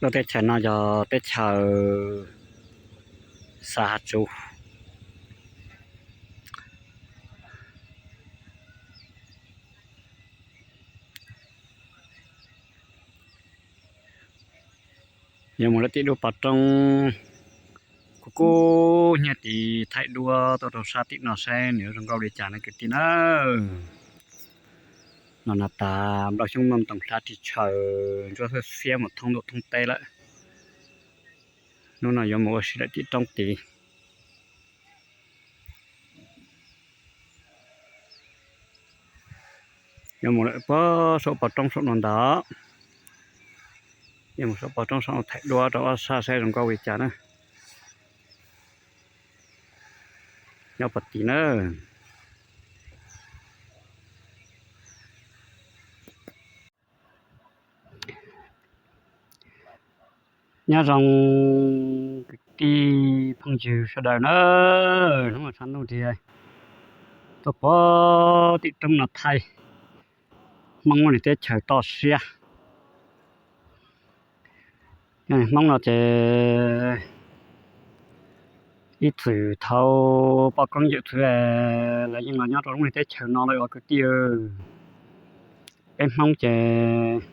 Lub teb chaws no yog teb chaws Xav Hav Tsuv. Yuav mus lawm tim lub pov roob kub kub hnyiab tid, thaij duab tuaj rau sab tim no saib nws zoo nkauj li cas na kwv tij na. No na tas nplooj xyoob nplooj ntoos hlab ris tshaws ntsuab xiab xiab mus thoob ntuj thoob teb lawm. Hnub no yuav mus ua si lawm tim roob tid. Yuav mus lawm puag saum pov roob saum no ntag. Yuav mus saum pov roob saum no thaij duab rau ob sab saib zoo nkauj li cas na. Nyob puag tid na. Nyob zoo kwv tij phooj ywg sawv daws na, hnub no tshav ntuj nrig tuaj puag tim roob no thaij Hmoob lub niag teb chaws toj siab. Hmoob no ces ib txwm thaum poj koob yawm txwv lawv yeej los nyob rau lub niag teb chaws no lawm os kwv tij. Peb Hmoob ces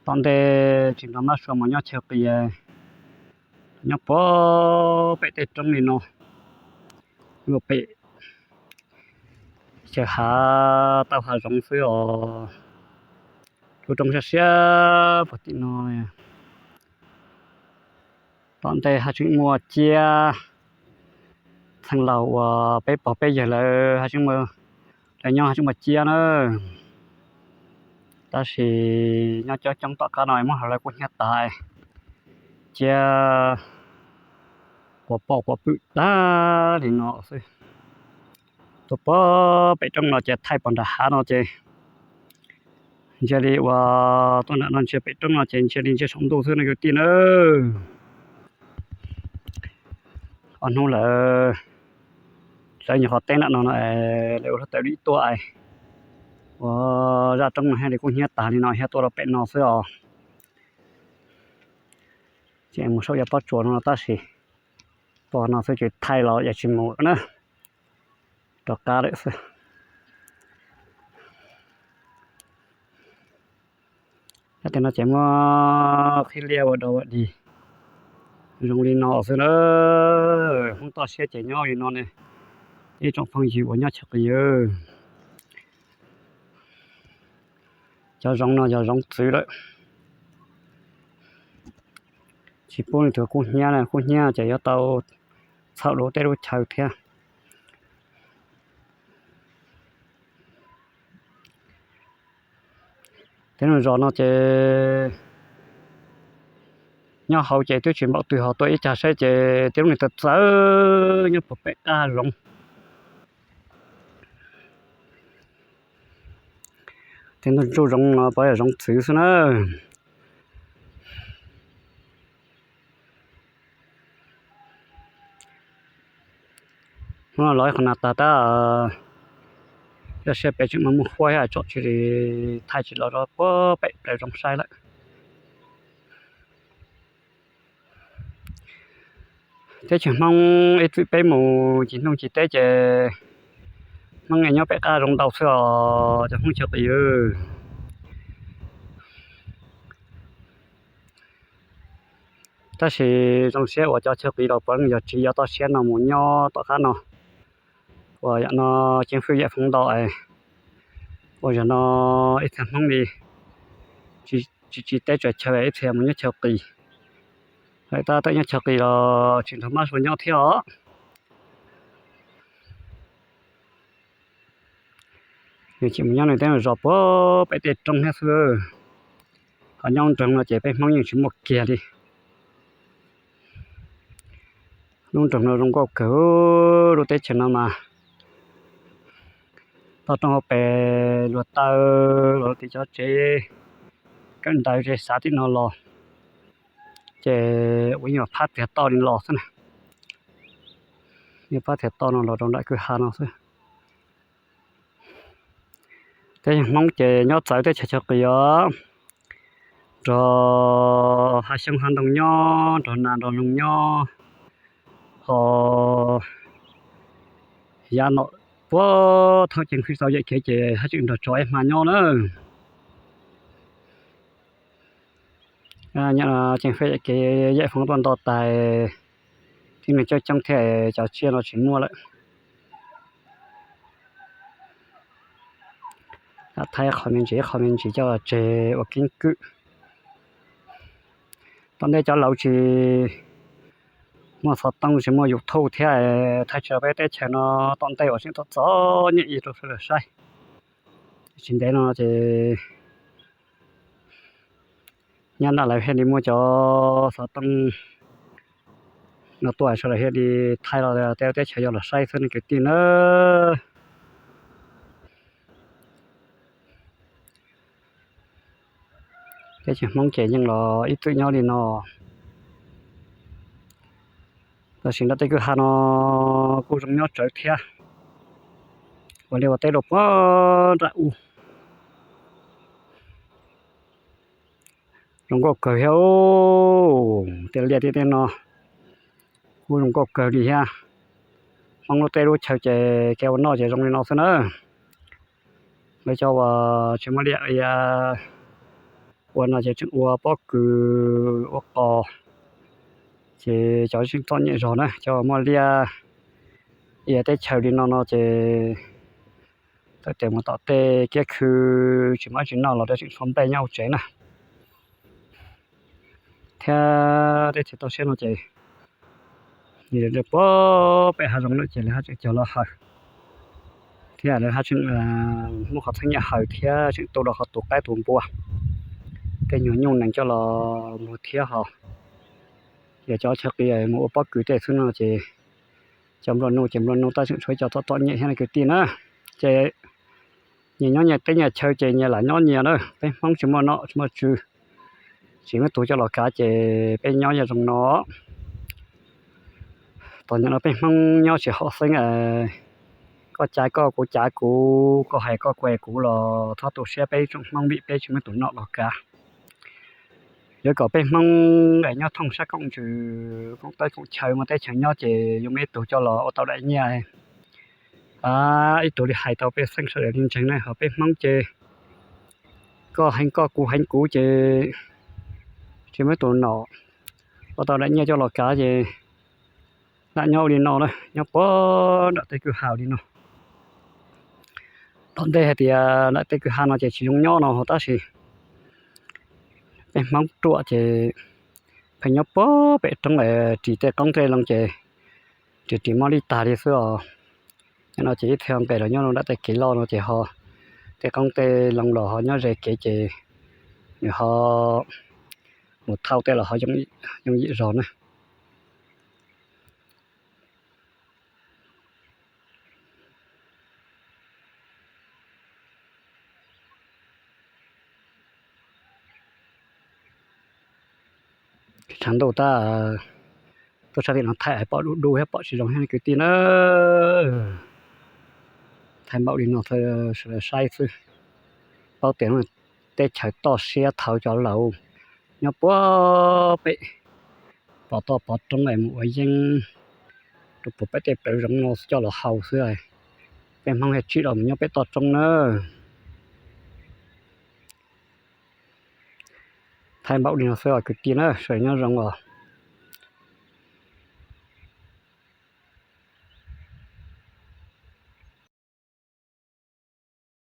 tom ntej tsis nrog mab sua mus nyob chaw qis, nyob puag pem tej roob li no, pem chaw hav tauj hav zoov xwb os. Lub roob siab siab puag tim no. Tom ntej haj tseem muaj ciab, txheej laus uas peb pog peb yawg lawv haj tseem muaj, lawv nyob haj tseem muaj ciab na. Tab sis nyob coob coob tom qab no muab hauv lawv kub hnyiab tas, ciab quas pom quas pwm tag li no xwb. Tuaj puag pem roob no ces thaij pog nram hav no ces ntsia li uas tuaj nram no ntsia pem roob no ces ntsia li ntsia saum ntuj xwb no kwv tij na. Ob hnub lawm, lawv nyuam qhuav teb nram no no, lawv ua lub tawm lij tuaj, ua zaj roob no thiaj li kub hnyiab tas li no thiab tuaj rau pem no xwb os. Ces mus saum yav pob tsuas no tab sis tuaj no xwb ces thaij los yeej tsis mus na, rov qab lawm xwb. Yog tias no ces muaj qhib liab ua dog ua dig zoo li no xwb na. Hmoob toj siab ces nyob li no ne, ib tsoom phooj ywg uas nyob chaw qis. Cov zoov no yog zoov txwv lawm, tsis pub leej twg kub hnyiab, kub hnyiab ces yuav tau txhaum lub teb lub chaw thiab. Tej lub zos no ces nyob hauv ces twb tsis npaum twg, ho tuaj ib cag saib ces tej lub niag txawv txawv nyob puag pem qab zoov. Tej ntug ntsuj zoov no puav yog zoov txwv xwb na. Hnub no los ib qho no tag tab, yog siab pem tseem muaj muaj huab thiab tsom tsis li, thaij tsis los rau puag pem plaws zoov saib lawm. Teb chaws Hmoob ib txwm peb mus cig hnub cig teb ces Hmoob nyob pem qab zoov ntau xwb os cov Hmoob chaw qis. Tab sis zoo siab uas cov chaw qis los puav leej yog tsiv yav toj siab no mus nyob tom qab no, uas yam no ceev fwj yam foob ntau es, uas yam no ib txhia Hmoob li tsis tsiv teb tsaws chaw, ib txhia mus nyob chaw qis. Lawv tab tom nyob chaw qis los tsis nrog mab sua nyob thiab os. Nws tseem mus nyob nws tej zos puag pem tej roob thiab xwb. Ho nyob nroog no ces peb Hmoob yeej tsis muaj kiag li. Lub nroog no zoo nkauj kawg, lub teb chaws no mas toj roob hauv pes luag taw los tim cov tsev kawm ntawv tsev xav tim no los ces ua ib nyuag phab txiag toj li los xwb na. Ib phab txiag toj no los rau nram kwj ha no xwb. Teb chaws Hmoob ces nyob txawv teb chaws chaw qis os. nrog hav xyoob hav ntoo nyob, nrog nas nrog noog nyob, ho yav no puag thaum Ceev Fij tau yawm kev ces haj tseem nrog tsov ib hma nyob na. Ceev Fij yawm kev yawm foob tuaj nto tas, tib neeg coob coob thiab cov tsiaj no tsis muaj lawm. Thaij qhov me ntsis qhov me ntsis coj los tseg ua keeb kwm. Tom ntej cov laus tsis muaj xov tooj tsis muaj YouTube thiab, thaij tsis tau peb teb chaws no tom ntej uas tseem txom txom nyem ib rau sawv daws saib. Tsis ntev no ces nyob nram lawv thiaj li muaj cov xov tooj no tuaj sawv daws thiaj li thaij los tej teb chaws yog los saib xwb ne kwv tij na. Teb chaws Hmoob ces yeej los ib txwm nyob li no. Tab sis nram tej kwj ha no kuj zoo nyob tsawv thiab, ua liaj ua teb rau puag nram ub. Zoo nkauj kawg thiab, tej liaj tej teb no kuj zoo nkauj kawg li thiab. Hmoob lub teb lub chaw ces kev ua noj ces zoo li no xwb na. Lawv cov uas tsis muaj liaj ua no ces tseem ua pob kws ua qos, ces cov tseem txom nyem zog na. Cov muaj liaj ia teb chaws li no no ces tawm tes mus tom tej kiab khw tsis muaj tsis noj los tseem tshuav nplej nyob hauv tsev na. Thiab teb chaws toj siab no ces nws puag pem hav zoov lawm ces lawv haj tseem cog lawv haws, thiab lawv haj tseem muaj qhov txheeb nyiaj haws thiab tseem tu rau qhov tus qaib tus npua, tej nyuag nyuj nees coj los muag thiab ho. Yog cov chaw qis mus ua pob kws tej xwb no ces cov nplua nuj ces nplua nuj tab tseem tshuav cov txom txom nyem thiab na kwv tij na. Ces nyias nyob nyias teb nyias chaw ces nyias lam nyob nyias na. Peb Hmoob tsis muaj nom tsis muaj tswv, tsis muaj tus coj los kav ces peb nyob yog zoo no. Tom nim no peb Hmoob nyob tsis haum xeeb, koj cav koj, kuv cav kuv, koj hais koj kuv los txhob tu siab peb tsoom Hmoob vim peb tsis muaj tus nom los kav. Yuav kom peb Hmoob nyob thooj sab koom ntsws koom teb koom chaw muaj teb chaws nyob ces yuav muaj ib tug coj los ua tau daim nyiaj, ib tug li hais tau pej xeem sawv daws li ntseeg na. Ho peb Hmoob ces koj heev koj kuv heev kuv ces tsis muaj tus nom ua tau daim nyiaj coj los kav ces lam nyob ua li no na, nyob puag nram tej kwj ha li no. Tom ntej hais tias nram tej kwj ha no ces tsis zoo nyob no tab sis peb Hmoob ruam ces pheej nyob puag pem roob, ris tej qoob tej loo ces ris ris mob li tag li xwb os. Nyob no ces ib txhia nqes los nyob nram tej kev loj no ces ho tej qoob tej loo los ho nyob ze kev ces nws ho mus thauj tej los ho yooj yim zog na. Tshav ntuj tab, tuaj sab tim no thaij pom du du thiab pom tsis zoo thiab kwv tij na. Thaij npaum li no sawv daws saib xwb, paub tias teb chaws toj siab thaum cov laus nyob puag pem pov toj pov roob es mus ua yeeb rau puag pem tej plawv zoov no coj los haus xwb. Peb Hmoob thiaj tsim los mus nyob pem toj roob na. Thaij npaum li no xwb os kwv tij na, sawv daws nyob zoo os.